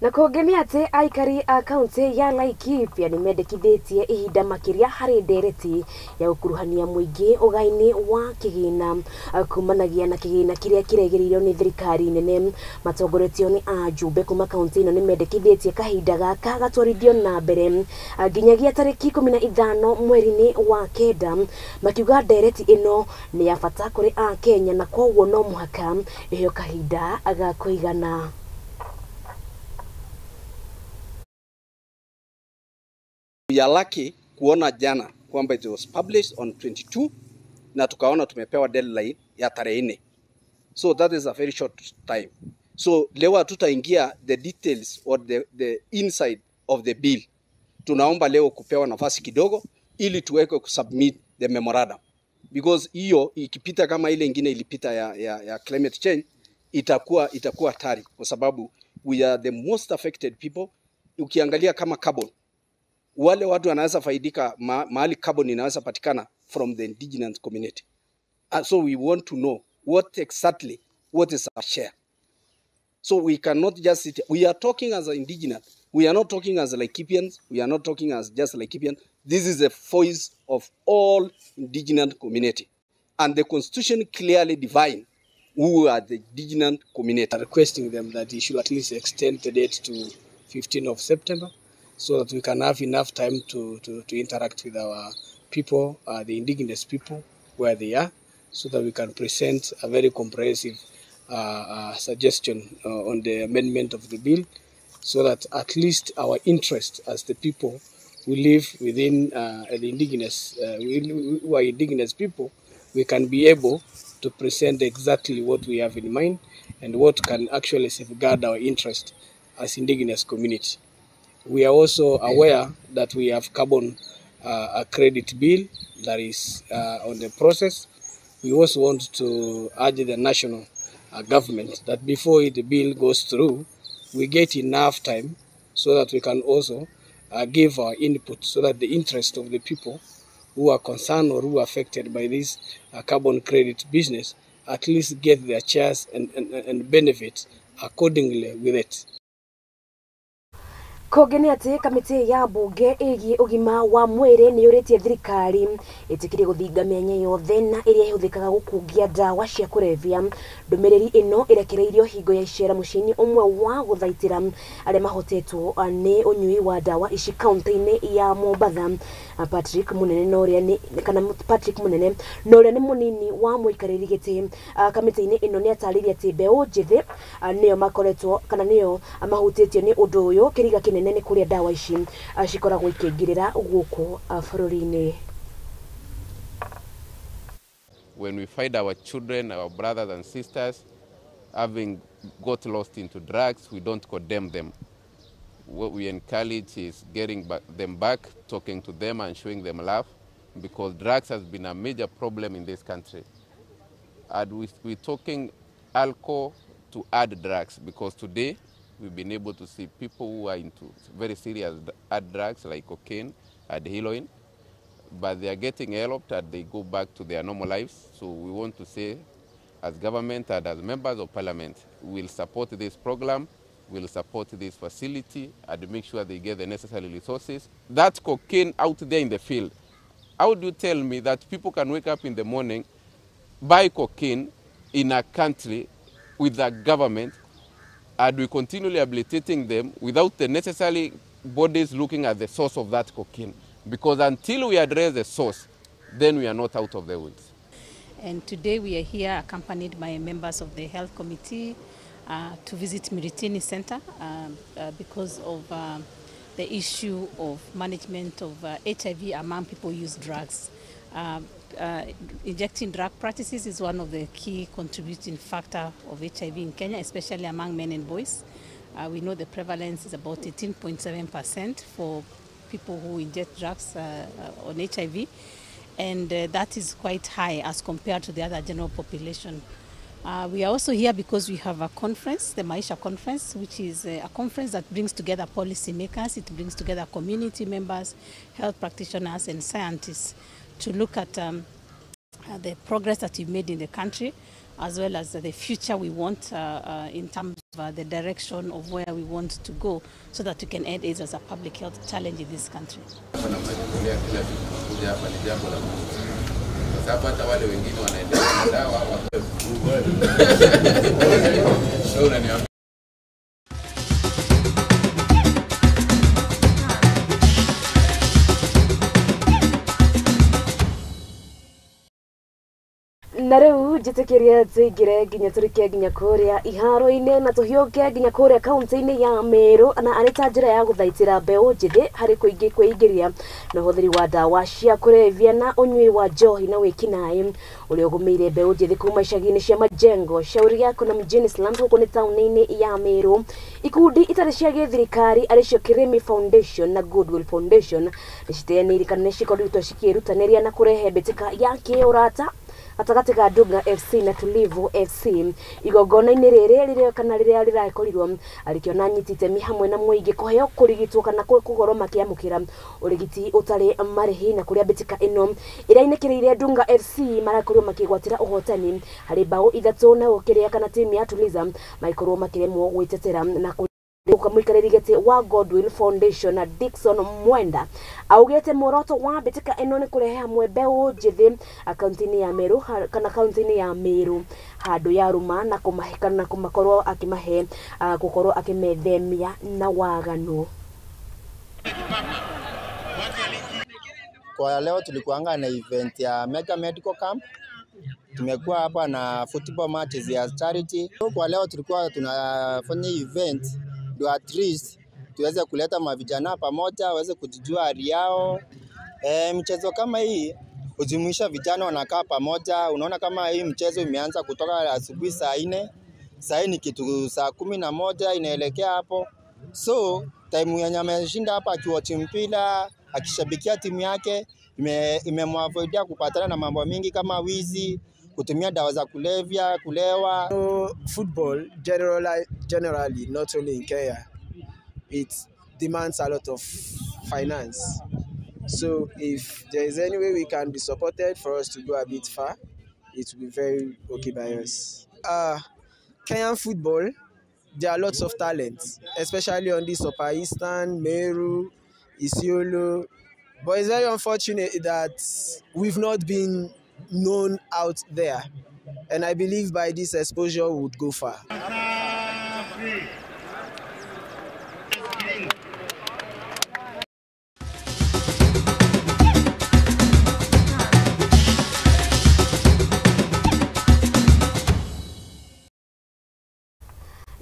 Na kũngĩ atĩ aikari a kaunti ya Laikipia nĩmendekithĩtie ihinda makĩria harĩ ndereti ya gũkuruhania mũingĩ ũgai-inĩ wa kĩgĩna kumanagia na kĩgĩna kĩrĩa kĩregĩrĩirio nĩ thirikari nene. Matongoretio nĩ ajumbe kuma kaunti ĩno nĩmendekithĩtie kahinda gaka gatwarithio na mbere nginyagia tarĩki 15 mweri-inĩ wa 9, makiuga ndereti ĩno nĩ ya bata kũrĩ Akenya na koguo no mũhaka ĩheo kahinda ga kũigana. We are lucky kuona jana kwamba it was published on 22 na tukaona tumepewa deadline ya tarehe 4. So that is a very short time. So leo hatutaingia the details or the inside of the bill. Tunaomba leo kupewa nafasi kidogo ili tuweke kusubmit the memorandum. Because hiyo ikipita kama ile ingine ilipita ya climate change itakuwa hatari kwa sababu we are the most affected people. Ukiangalia kama carbon, wale watu wanaweza faidika mahali carbon inaweza patikana from the indigenous community. So we want to know what exactly, what is our share. So we cannot just sit. We are talking as indigenous. We are not talking as Laikipians. We are not talking as just Laikipians. This is the voice of all indigenous community. And the constitution clearly defines who are the indigenous community. Requesting them that he should at least extend the date to 15th of September, so that we can have enough time to interact with our people, the indigenous people, where they are, so that we can present a very comprehensive suggestion on the amendment of the bill, so that at least our interest as the people who live within the indigenous, who are indigenous people, we can be able to present exactly what we have in mind and what can actually safeguard our interest as indigenous community. We are also aware that we have carbon a credit bill that is on the process. We also want to urge the national government that before the bill goes through, we get enough time so that we can also give our input so that the interest of the people who are concerned or who are affected by this carbon credit business at least get their shares and benefit accordingly with it. Kũngĩ nĩ atĩ kamĩtĩ ya mbunge ĩgiĩ ũgima wa mwĩrĩ nĩ yũrĩtie thirikari ĩtĩkĩrie gũthinga mĩanya yothe na ĩrĩa ĩhũthĩkaga gũkungia ndawa cia kũrebia. Ndũmĩrĩri ĩno ĩrekereirio hingo ya icera mũciĩ-inĩ ũmwe wa gũthaitĩra arĩa mahotetwo nĩ ũnyui wa ndawa ici kaunti-inĩ ya Mombatha. Patrick Munene na ũrĩa nĩ kana Patrick Munene na ũrĩa nĩ mũnini wa mũikarĩri gĩtĩ kamĩtĩ-inĩ ĩno nĩ atarĩirie atĩ mbeũ njĩthĩ nĩo makoretwo kana nĩo mahutĩtio nĩ ũndũ ũyũ. Kĩriga kĩnene nĩ kũrĩa ndawa ici cikoragwo ikĩingĩrĩra gũkũ bũrũri-inĩ. When we find our children, our brothers and sisters having got lost into drugs, we don't condemn them. What we encourage is getting them back, talking to them and showing them love, because drugs has been a major problem in this country. And we're talking alcohol to add drugs, because today we've been able to see people who are into very serious hard drugs like cocaine and heroin, but they are getting helped and they go back to their normal lives. So we want to say, as government and as members of parliament, we'll support this program, we'll support this facility and make sure they get the necessary resources. That cocaine out there in the field, how do you tell me that people can wake up in the morning, buy cocaine in a country with a government, and we continue rehabilitating them without the necessary bodies looking at the source of that cocaine? Because until we address the source, then we are not out of the woods. And today we are here accompanied by members of the health committee to visit Miritini Center because of the issue of management of HIV among people who use drugs. Injecting drug practices is one of the key contributing factor of HIV in Kenya, especially among men and boys. We know the prevalence is about 18.7% for people who inject drugs on HIV, and that is quite high as compared to the other general population. We are also here because we have a conference, the Maisha Conference, which is a conference that brings together policymakers, it brings together community members, health practitioners and scientists to look at the progress that we've made in the country, as well as the future we want in terms of the direction of where we want to go, so that we can end AIDS as a public health challenge in this country. Na rĩu njĩtĩkĩrie tũingĩre nginya tũrike nginya kũrĩa iharo-inĩ na tũhiũke nginya kũrĩa kaunti-inĩ ya Meru, na arĩ ta njĩra ya gũthaitĩra mbeũ njĩthĩ harĩ kwĩingĩria na ũhũthĩri wa ndawa cia kũrebia na ũnyui wa njohi na wĩkinaĩ ũrĩa ũgũmĩire mbeũ njĩthĩ kuma icagi-inĩ cia Majengo, Shauri Yako na mjini slums gũkũ nĩ taũni-inĩ ya Meru. Ikundi itarĩ cia gĩthirikari arĩ cio Kirimi Foundation na Goodwill Foundation nĩciteanĩirie kana nĩcikoretwo cikĩrutanĩria na kũrehe mbĩtĩka ya kĩũrata gatagatĩ ka Dunga FC na Tulivu FC. Igongona-inĩ rĩrĩ rĩrĩa kana rĩrĩa rĩrakorirwo arĩkĩona nyiti itemi hamwe na mũingĩ kũheo kũrigitwo kana kũgorwo makĩamũkĩra ũrigiti ũtarĩ marĩhi, na kũrĩa mbĩtĩka ĩno ĩrĩa inĩkĩrĩire Dunga FC marakorirwo makĩgwatĩra ũhotani harĩ bao 3 na kĩrĩa kana timu ya Tuliza magĩkorwo makĩremwo gwĩtetera. Na mũikarĩri gĩtĩ wa Goodwill Foundation na Dickson Mwenda augĩte muoroto wa mbĩtĩka ĩno nĩ kũrehe hamwe mbeũ njĩthĩ kaunti-inĩ ya Meru kana kaunti-inĩ ya Meru handũ ya rũma na kũmahe kana kũmakorwo akĩmahe gũkorwo akĩmethemia na waganu. Kwa leo tulikuanga na event ya Mega Medical Camp. Tumekuwa hapa na football matches ya charity. Kwa leo tulikuwa tunafanya event Ndio at least tuweze kuleta mavijana pamoja, waweze kujijua hali yao. Mchezo kama hii hujumuisha vijana wanakaa pamoja. Unaona kama hii mchezo imeanza kutoka asubuhi saa 4, saa hii ni kitu saa 11 inaelekea hapo. So time yenye ameshinda hapa akiwatch mpira, akishabikia timu yake, imemwavoidia kupatana na mambo mingi kama wizi, kutumia dawa za kulevya, kulewa. So football generally, not only in Kenya, it demands a lot of finance. So if there is any way we can be supported for us to go a bit far, it will be very okay by us. Kenyan football, there are lots of talents, especially on this Upper Eastern, Meru, Isiolo. But it's very unfortunate that we've not been known out there. And I believe by this exposure we would go far.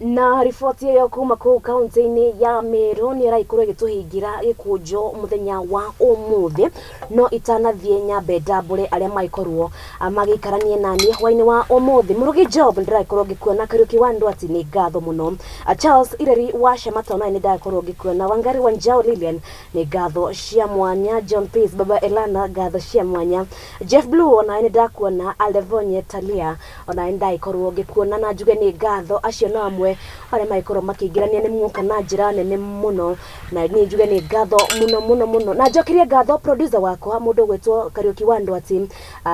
Na riboti ĩyo kuma kũu kaunti-inĩ ya Meru nĩ ĩragĩkorwo ĩgĩtũhingira gĩkũnjo mũthenya wa ũmũthĩ. No itanathiĩ nyambe ndambũre arĩa magĩkorwo magĩikaranie naniĩ hwaĩ-inĩ wa ũmũthĩ. Mũrugi Job ndĩragĩkorwo ngĩkuona, Kariũki wa Ndwati nĩ ngatho mũno, Charles Ireri wa Shemata naye nĩ ndagĩkorwo ngĩkuona, Wangari wa Njau Lilian nĩ ngatho cia mwanya, John Peace Baba Elana ngatho cia mwanya, Jeff Blue onaye nĩ ndakuona, Alevonye Talia onaye nĩ ndagĩkorwo ngĩkuona na njuge nĩ ngatho. Acio no amwe arĩa magĩkorwo makĩingĩrania nĩ muoka na njĩra nene mũno, na niĩ njuge nĩ ngatho mũno mũno mũno. Na njokerie ngatho producer wakwa mũndũ ũgwĩtwo Kariũki wa Ndwati,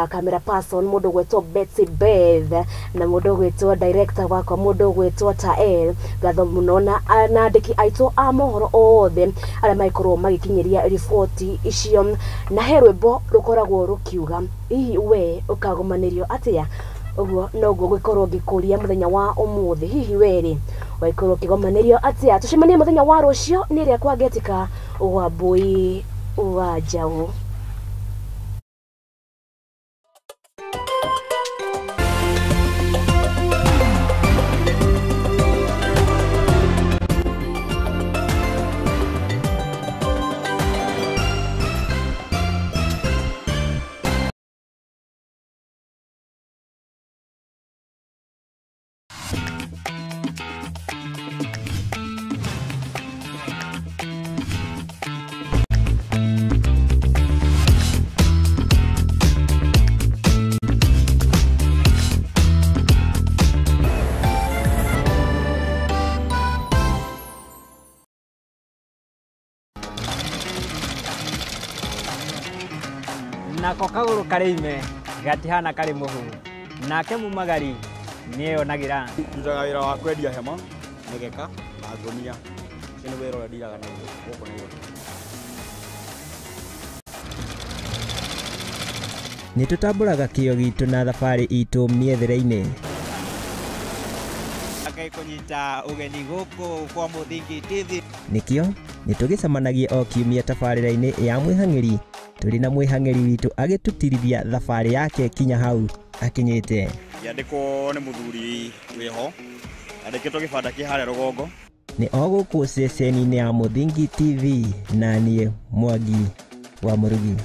camera person mũndũ ũgwĩtwo Betsy Beth, na mũndũ ũgwĩtwo director wakwa mũndũ ũgwĩtwo Tael, ngatho mũno, na andĩki aitũ a mohoro othe arĩa magĩkorwo magĩkinyĩria riboti icio. Na he rwĩmbo rũkoragwo rũkiuga hihi we ũkagomanĩrio atĩa? Ũguo noguo gũkorwo ngĩkũria mũthenya wa ũmũthĩ, hihi we rĩ waikorwo ũkĩgomanĩrio atĩa? Tũcemanie mũthenya wa rũciũ nĩ ĩrĩa kwangetika wa Mbui wa Njaũ. Nako kagũrũ karĩ ime gatihana karĩ mũhu, nake mumagari nĩeyonagĩra. Ndutaga wĩra wa kwendia hema, mĩgeka na ngũnia. Ũcio nĩ wĩra ũrĩa ndiraga naguo gũkũ Nairobi. Nĩ tũtambũraga kĩo gitũ na thabarĩ itũ mĩethere-inĩ. Ngai kũnyita ũgeni gũkũ kwa Mũthingi TV. Nĩkĩo nĩ tũgĩcemanagia o kiumia tabarĩra-inĩ ya mwĩhang'ĩri tũrĩ na mwĩhang'ĩri witũ agĩtũtirithia thabarĩ yake kinya hau akinyĩte. Ngĩandĩkwo nĩ mũthuri wĩho, andĩkĩtwo gĩbanda kĩ harĩa rũgongo. Nĩ o gũkũ ceceni-inĩ ya Mũthingi TV na niĩ Mwangi wa Mũrugi.